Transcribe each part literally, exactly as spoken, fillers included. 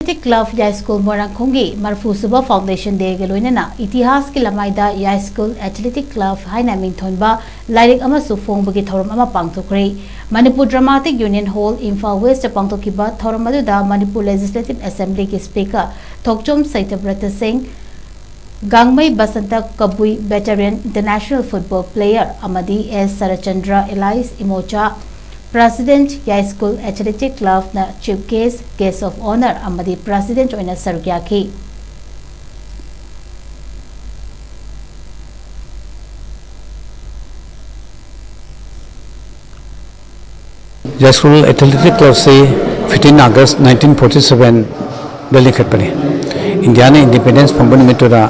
Athletic club ꯌꯥꯏꯁ꯭ꯀꯨꯜ ꯃꯣꯏꯔꯥꯡꯈꯣꯝꯒꯤ ꯃꯔꯐꯨ ꯁꯨꯕ foundation ꯗꯦꯒ ꯂꯣꯏꯅꯅ ꯏꯇꯤꯍꯥꯁꯀꯤ ꯂꯃꯥꯏꯗ ꯌꯥꯏꯁ꯭ꯀꯨꯜ ꯑꯦꯊꯂꯦꯇꯤꯛ ꯀ꯭ꯂꯕ ꯍꯥꯏꯅ ꯃꯤꯡꯊꯣꯟꯕ ꯂꯥꯏꯔꯤꯛ ꯑꯃꯁꯨ ꯐꯣꯡꯕꯒꯤ ꯊꯧꯔꯝ ꯑꯃ ꯄꯥꯡꯊꯣꯛꯈ꯭ꯔꯦ꯫ Manipur dramatic union hall, Imphal west ꯄꯥꯡꯊꯣꯛꯈꯤꯕ ꯊꯧꯔꯝ ꯑꯗꯨꯗ ꯃꯅꯤꯄꯨꯔ ꯂꯦꯖꯤꯁꯂꯦꯇꯤꯚ ꯑꯦꯁꯦꯝꯕ꯭ꯂꯤꯒꯤ speaker Thokchom Satyabrata Singh, Gangmei Basanta Kabui, veteran international football player, ꯑꯃꯗꯤ S Saratchandra alias Imocha, president, Yaiskul athletic ꯀ꯭ꯂꯕꯅ chief guest, guest of honour ꯑꯃꯗꯤ ꯄ꯭ꯔꯦꯁꯤꯗꯦꯟꯠ ꯑꯣꯏꯅ ꯁꯔꯨꯛ ꯌꯥꯈꯤ꯫ ꯌꯥꯏꯁ꯭ꯀꯨꯜ ꯑꯦꯊꯂꯦꯇꯤꯛ ꯀ꯭ꯂꯕꯁꯤ fifteen August nineteen forty seven ꯗ ꯂꯤꯡꯈꯠꯄꯅꯤ꯫ ꯏꯟꯗꯤꯌꯥꯅ ꯏꯟꯗꯤꯄꯦꯟꯗꯦꯟꯁ ꯐꯪꯕ ꯅꯨꯃꯤꯠꯇꯨꯗ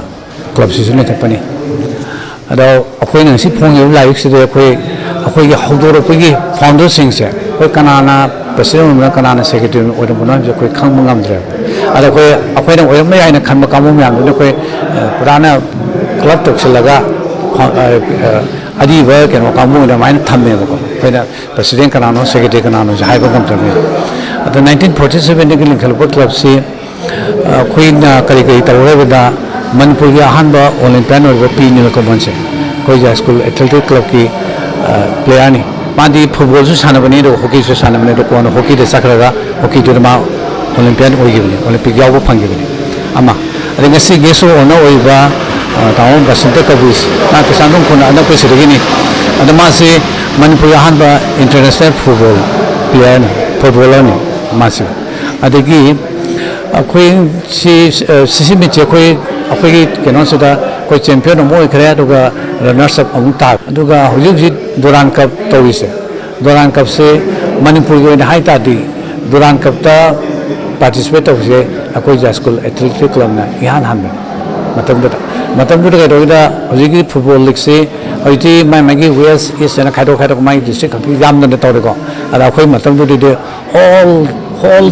ꯀ꯭ꯂꯕꯁꯤꯁꯨ ꯂꯤꯡꯈꯠꯄꯅꯤ꯫ ꯑꯗꯣ ꯑꯩꯈꯣꯏꯅ ꯉꯁꯤ ꯐꯣꯡꯉꯤꯕ ꯂꯥꯏꯔꯤꯛꯁꯤꯗ ꯑꯩꯈꯣꯏ, ꯑꯩꯈꯣꯏꯒꯤ ꯍꯧꯗꯣꯔꯛꯄꯒꯤ ꯐꯥꯎꯟꯗꯔꯁꯤꯡꯁꯦ, ꯑꯩꯈꯣꯏ ꯀꯅꯥꯅ ꯄ꯭ꯔꯦꯁꯤꯗꯦꯟꯠ ꯑꯣꯏꯔꯝꯕꯅꯣ, ꯀꯅꯥꯅ ꯁꯦꯀ꯭ꯔꯦꯇꯔꯤ ꯑꯣꯏꯔꯝꯕꯅꯣ ꯍꯥꯏꯕꯁꯦ ꯑꯩꯈꯣꯏ ꯈꯪꯕ ꯉꯝꯗ꯭ꯔꯦꯕ꯫ ꯑꯗꯣ ꯑꯩꯈꯣꯏ, ꯑꯩꯈꯣꯏꯅ ꯑꯣꯏꯔꯝꯕ ꯌꯥꯏꯅ ꯈꯟꯕ ꯀꯥꯡꯕꯨ ꯃꯌꯥꯝꯗꯨꯅ ꯑꯩꯈꯣꯏ, ꯑ, ꯄꯨꯔꯥꯅ ꯀ꯭ꯂꯕ ꯇꯧꯁꯤꯜꯂꯒ, ꯑ, ꯑ, ꯑꯔꯤꯕ ꯀꯩꯅꯣ ꯀꯥꯡꯕꯨ ꯑꯗꯨꯃꯥꯏꯅ ꯊꯝꯃꯦꯕꯀꯣ꯫ ꯑꯩꯈꯣꯏꯅ ꯄ꯭ꯔꯦꯁꯤꯗꯦꯟꯠ ꯀꯅꯥꯅꯣ, ꯁꯦꯀ꯭ꯔꯦꯇꯔꯤ ꯀꯅꯥꯅꯣꯁꯦ ꯍꯥꯏꯕ ꯉꯝꯗ꯭ꯔꯕꯅꯤꯅ꯫ ꯑꯗꯣ nineteen forty seven ꯗꯒꯤ ꯂꯤꯡꯈꯠꯂꯛꯄ ꯀ꯭ꯂꯕꯁꯤ, ꯑ, ꯑꯩꯈꯣꯏꯅ ꯀꯔꯤ ꯀꯔꯤ ꯇꯧꯔꯦ ꯍꯥꯏꯕꯗ, ꯃꯅꯤꯄꯨꯔꯒꯤ ꯑꯍꯥꯟꯕ ꯑꯣꯂꯦꯝꯄꯤꯌꯥꯟ ꯑꯣꯏꯕ ꯄꯤ ꯅꯤꯜꯀꯃꯜꯁꯦ ꯑꯩꯈꯣꯏ ꯌꯥꯏꯁ꯭ꯀꯨꯜ ꯑꯦꯊꯂꯦꯇꯤꯛ ꯀ꯭ꯂꯕꯀꯤ, ꯑ, ꯄ꯭ꯂꯦꯌꯔꯅꯤ꯫ ꯃꯥꯗꯤ ꯐꯨꯠꯕꯣꯜꯁꯨ ꯁꯥꯟꯅꯕꯅꯤ, ꯑꯗꯨꯒ ꯍꯣꯀꯤꯁꯨ ꯁꯥꯟꯅꯕꯅꯤ, ꯑꯗꯣ ꯀꯣꯟꯅ ꯍꯣꯀꯤꯗ ꯆꯠꯈ꯭ꯔꯒ ꯍꯣꯀꯤꯗꯨꯗ ꯃꯥ ꯑꯣꯂꯦꯝꯄꯤꯌꯥꯟ ꯑꯣꯏꯈꯤꯕꯅꯤ, ꯑꯣꯂꯦꯝꯄꯤꯛ ꯌꯥꯎꯕ ꯐꯪꯈꯤꯕꯅꯤ꯫ ꯑꯃ, ꯑꯗꯩ ꯉꯁꯤ ꯒꯦꯁ꯭ꯠ ꯑꯣꯐ ꯑꯣꯅꯔ ꯑꯣꯏꯕ, ꯑ, ꯇꯥꯃꯣ ꯕꯁꯟꯇ ꯀꯕꯨꯏ, ꯃꯥ ꯀꯩꯁꯥꯝꯊꯣꯡ ꯈꯨꯟ ꯑꯅꯛꯄ ꯁꯤꯗꯒꯤꯅꯤ꯫ ꯑꯗꯣ ꯃꯥꯁꯤ ꯃꯅꯤꯄꯨꯔꯒꯤ ꯑꯍꯥꯟꯕ ꯏꯟꯇꯔꯅꯦꯁꯅꯦꯜ ꯐꯨꯠꯕꯣꯜ ꯄ꯭ꯂꯦꯌꯔꯅꯤ, ꯐꯨꯠꯕꯣꯂꯔꯅꯤ ꯃꯥꯁꯤ꯫ ꯑꯗꯒꯤ ꯑꯩꯈꯣꯏ ꯁꯤ, ꯑ, ꯁꯤꯁꯤ ꯃꯤꯠꯁꯦ ꯑꯩꯈꯣꯏ, ꯑꯩꯈꯣꯏꯒꯤ ꯀꯩꯅꯣꯁꯤꯗ ꯑꯩꯈꯣꯏ ꯆꯦꯝꯄꯤꯌꯟ ꯑꯃꯨꯛ ꯑꯣꯏꯈ꯭ꯔꯦ, ꯑꯗꯨꯒ ꯔꯟꯅꯔꯁ ꯑꯞ ꯑꯃꯨꯛ ꯇꯥꯔꯦ꯫ ꯑꯗꯨꯒ ꯍꯧꯖꯤꯛ ꯍꯧꯖꯤꯛ ꯗꯨꯔꯥꯟ ꯀꯞ ꯇꯧꯔꯤꯁꯦ, ꯗꯨꯔꯥꯟ ꯀꯞꯁꯦ ꯃꯅꯤꯄꯨꯔꯒꯤ ꯑꯣꯏꯅ ꯍꯥꯏ ꯇꯥꯔꯗꯤ ꯗꯨꯔꯥꯟ ꯀꯞꯇ ꯄꯥꯔꯇꯤꯁꯤꯄꯦꯠ ꯇꯧꯕꯁꯦ ꯑꯩꯈꯣꯏ ꯌꯥꯏꯁ꯭ꯀꯨꯜ ꯑꯦꯊꯂꯦꯇꯤꯛ ꯀ꯭ꯂꯕꯅ ꯏꯍꯥꯟ ꯍꯥꯟꯕꯅꯤ꯫ ꯃꯇꯝꯗꯨꯗ, ꯃꯇꯝꯗꯨꯗ ꯀꯩꯗꯧꯒꯦꯗ, ꯍꯧꯖꯤꯛꯀꯤ ꯐꯨꯠꯕꯣꯜ ꯂꯤꯒꯁꯤ ꯍꯧꯖꯤꯛꯇꯤ ꯃꯥꯏ ꯃꯥꯏꯒꯤ ꯋꯦꯁ꯭ꯠ ꯏꯁ꯭ꯠ ꯍꯥꯏꯅ ꯈꯥꯏꯗꯣꯛ ꯈꯥꯏꯗꯣꯛ ꯃꯥꯒꯤ ꯗꯤꯁꯇ꯭ꯔꯤꯛ ꯈꯛꯀꯤ ꯌꯥꯝꯗꯅ ꯇꯧꯔꯦꯀꯣ꯫ ꯑꯗ ꯑꯩꯈꯣꯏ ꯃꯇꯝꯗꯨꯗꯗꯤ ꯍꯣꯜ, ꯍꯣꯜ